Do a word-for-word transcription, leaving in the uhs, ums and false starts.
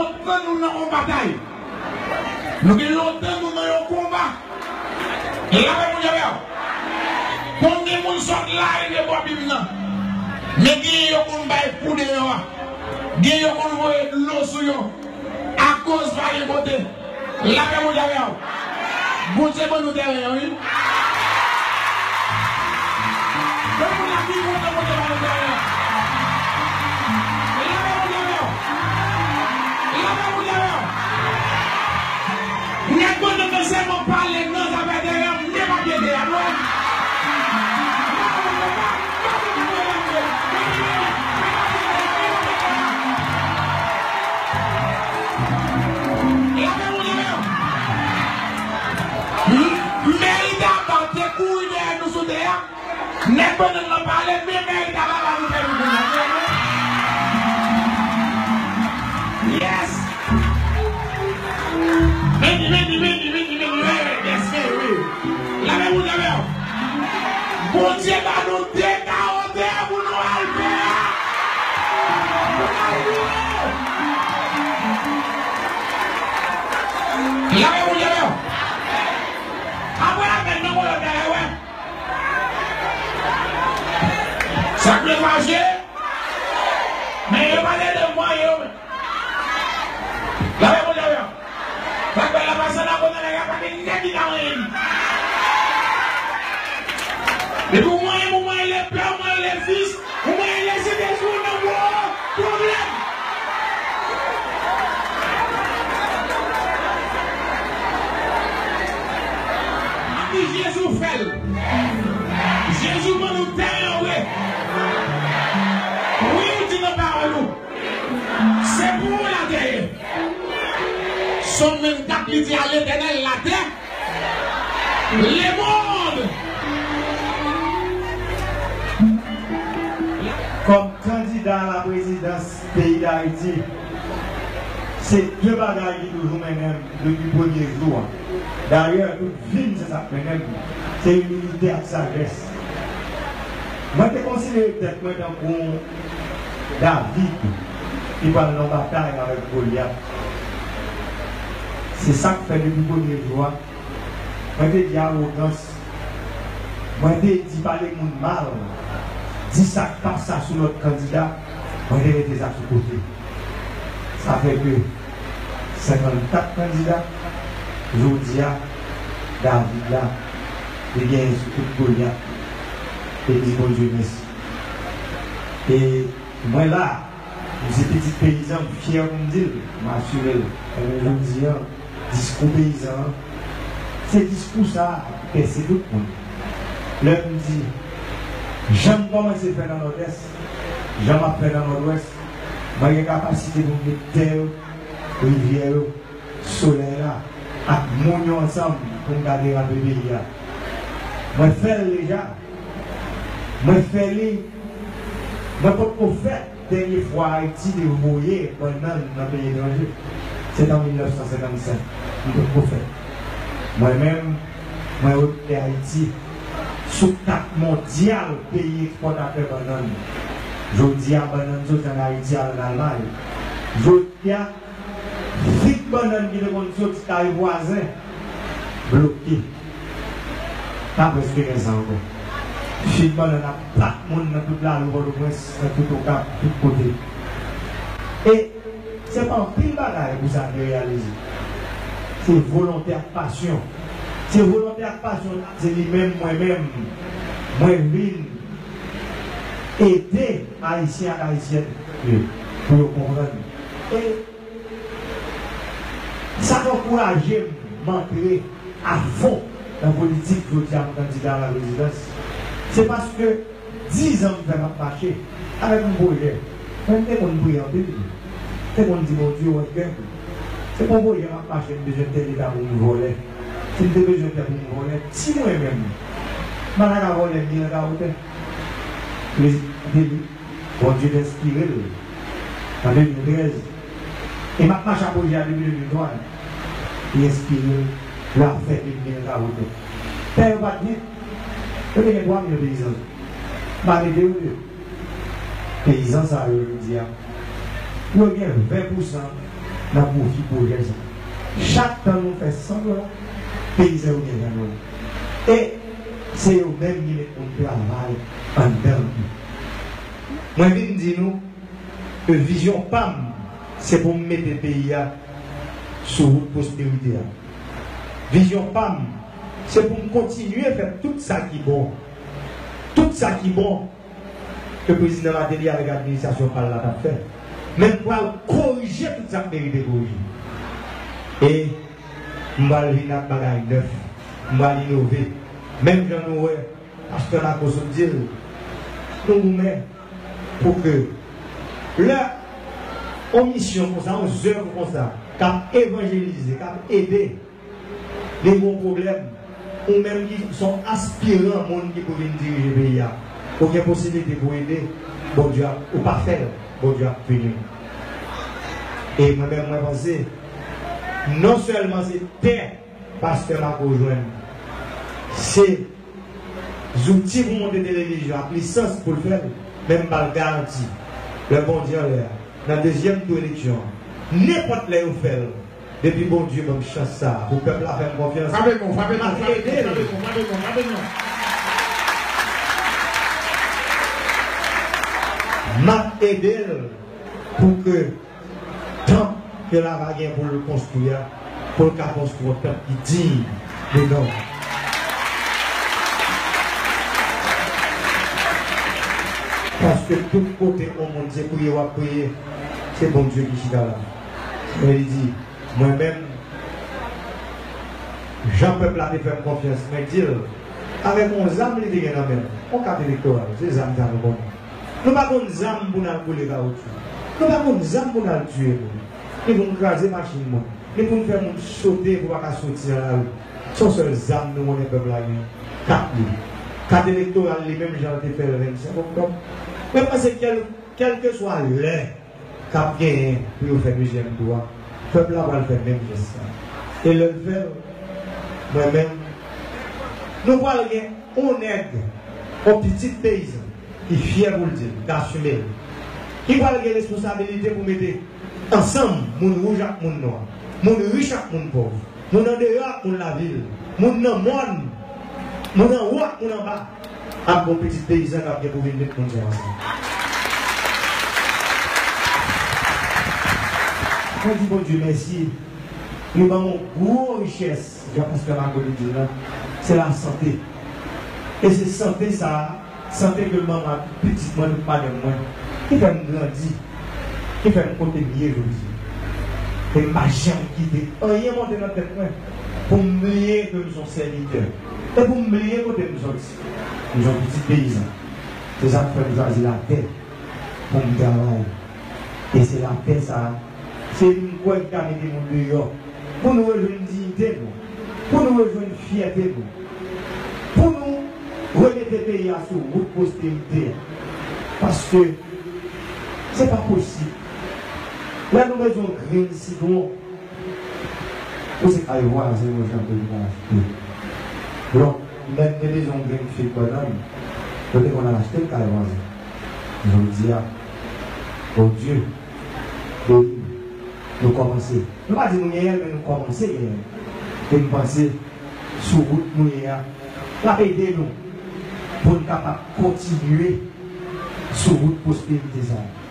lontan nou nan yon batay. Nou gen lontan nou nan yon konba. Lapè Bondye avè w. Konbyen moun sot la rive bò bib nan? Men gen yo konn bay kou deyò a. Gen yo konn voye dlo sou yo. Akoz pa gen kote. Lapè Bondye avè w. Bondye ban nou tèren an, wi. Gen moun la ki kontan Bondye ban nou tèren an. Lapè Bondye avè w. Lapè Bondye avè w. Nèg Bannann nan sèlman pale nan zafè tèren an, men papye tè a, non. Lapè Bondye avè w. M-, Mèritaba te kouri dèyè nou sou tè a. Nèg Bannann nan pale, men Mèritaba pa nou fè nou kounye a. Yes! Vini, vini, vini, vini, vini, wi, wi, yes, wi, wi. Lapè Bondye avè w. Bondye ba nou de kawo tè pou nou al fè a. Lapè Bondye avè w. Apre apèn nan, mwen lòt bagay, wè. Sa k vle fache? Men yo pa tande mwen, yo. Lapè Bondye avè w. Sa k fè la pase la konn nan lè a pa gen nèg ki ka manyen m. Depi w manyen m, ou manyen Lepè, ou manyen Lefis, ou manyen Lesentespri, ou nan gwo pwoblèm. Di Jezi fè l. Jezi ban nou tèren an vre. Wi, ou di nan pawòl ou. Se pou ou latè ye. Sòm vennkat, li di, à l'Éternel la terre, le monde. Kòm kandida a la prezidans peyi Dayiti, se de bagay ki toujou mennen m depi premye jou a. Dayè, tout vi m, se sa k mennen m, se imilite ak sajès. Mwen te konsidere tèt mwen tankou yon David ki pral nan batay avèk Golyat. Se sa k fè depi premye jou a, mwen te di awogans, mwen te di pale moun mal, di sa k pa sa sou lòt kandida, mwen te mete sa sou kote. Sa fè ke senkannkat kandida, jodi a, David la, li genyen sou tout Golyat. E di Bondye mèsi. E mwen la, m se pitit peyizan, m fyè pou m di l, m asire l. Ebyen, jodi a, diskou peyizan an, se diskou sa a ki pèse tout moun. Lè m di, jan m kòmanse fè nan Nòdès, jan m ap fè nan Nòdwès, mwen gen kapasite pou m met tè yo, rivyè yo, solèy la, ak moun yo ansanm pou m ka derape peyi a. Mwen fè l deja. Mwen fè li. Mwen potko fèt dènye fwa Ayiti te voye bannann nan peyi etranje. Se t an mil nèf san senkannsenk. M potko fèt. Mwen menm, mwen retire Ayiti sou kat mondyal peyi ekspòtatè bannann. Jodi a, bannann soti ann Ayiti al ann Almay. Jodi a, fig bannann ki te konn soti kay vwazen bloke. Pa prèske gen sa ankò. Fig bannann ap bat moun nan tout lari Pòtoprens, nan tout Okap, tout kote. E se pa anpil bagay pou sa te reyalize. Se volonte ak pasyon. Se volonte ak pasyon, se li menm, mwen menm, mwen vin ede Ayisyen ak Ayisyèn yo pou yo konprann. E sa k ankouraje m, m antre afon nan politik, jodi a m kandida a la prezidans, se paske diz an m fè m ap mache avèk yon pwojè. Mwen, m te konn priye anpil. M te konn di Bondye, wè, kè m. Se pa yon pwojè m ap mache, m bezwen tèl eta pou m vòlè. Si m te bezwen tè pou m vòlè, si mwen menm, m pa ta ka vòlè mil kawo tè. Prezidan te li, Bondye te enspire l an de mil trèz. E m ap mache ak pwojè a depi de mil twa. Li enspire l, l ap fè de mil kawo tè. Tè yo pa t vit, yo te gen twa mil peyizan. M pa mete yo deyò. Peyizan sa yo jodi a, yo gen ven pousan nan pwofi pwojè sa. Chak tan nou fè san dola, peyizan yo gen jan yo. E se yo menm ki met moun travay anndan yo. Mwen vin di nou ke vizyon pa m, se pou m mete peyi a sou wout pwosperite a. Vizyon pa m, se pou m kontinye fè tout sa ki bon. Tout sa ki bon ke prezidan Martelly avèk administrasyon pa l la t ap fè. Men m pral korije tout sa k merite korije. E m pral vin ak bagay nèf. M pral inove. Menm jan nou wè pastè Marco sot di l, nou goumen pou ke lè yon misyon konsa, yon zèv konsa, k ap evanjelize, k ap ede, li gen yon pwoblèm, ou menm ki s on aspiran moun ki pou vin dirije peyi a, ou gen posiblite pou ede, Bondye ap, ou pa fè l, Bondye ap pini w. E mwen menm, mwen panse, non sèlman se tè pastè Marco jwenn, se zouti pou monte televizyon ak lisans pou l fè l, men m ba l garanti, lè Bondye anlè a, nan dezyèm tou eleksyon an, nenpòt lè yo fè l, depi Bondye ban m chans sa a, pou pèp la fè m konfyans, m ap ede l. M ap ede l pou ke tanp ke Lava gen pou l konstwi a, pou l ka konstwi yon tanp ki diy de non. Paske tout kote yon moun se priye w ap priye, se Bondye ki chita la. Men li di, mwen menm, jan pèp la te fè m konfyans, mwen di l, avèk yon zam li te gen nan men l, yon kat elektoral, se zam sa nou konnen. Nou pa konn zam pou n al boule kawotchou. Nou pa konn zam pou n al tiye moun. Ni pou n kraze machin moun. Ni pou n fè moun sote pou pa ka soti nan lari. Se yon sèl zam nou konnen pèp la gen. Kat li. Kat elektoral li menm jan l te fè l vennsenk oktòb. Mwen panse kèl, kèlkeswa lè k ap genyen pou yo fè dezyèm tou a, pèp la pral fè menm jès sa. E lè l fè l, mwen menm, nou pral gen yon nèg, yon pitit peyizan, ki fyè pou l di l, k asime l, ki pral gen responsabilite pou mete ansanm moun wouj ak moun nwa, moun rich ak moun pòv, moun andeyò ak moun lavil, moun nan mòn, moun anwo ak moun anba, ap gon pitit peyizan k ap gen pou vin met moun sa ansanm. Mwen di Bondye mèsi, li ban m yon gwo richès. Jan pastè Marco te di l la, se lasante. E se sante sa a, sante ke manman ak pitit mwen, tout madanm mwen, ki fè m grandi, ki fè m kote m ye jodi. E m pa janm kite anyen monte nan tèt mwen pou m bliye ke m se yon sèvitè. E pou m bliye kote m soti. M se yon pitit peyizan. Se sa k fè m chwazi latè pou m travay. E se latè sa a, se li m kwè ki ka mete moun deyò. Pou nou rejwenn diyite nou, pou nou rejwenn fyète nou, pou nou remete peyi a sou wout pwosperite a. Paske se pa posib. Lè nou bezwen yon grenn sitwon, ou se kay vwazen ou chante pou achte. Donk, lè n te bezwen yon grenn fig bannann, nou te konn al achte l kay vwazen. Jodi a, Bondye beni nou. Nou kòmanse. Nou pa di nou genyen l, men nou kòmanse genyen l. E m panse, sou wout nou ye a, l ap ede nou pou n kapab kontinye sou wout pwosperite sa a.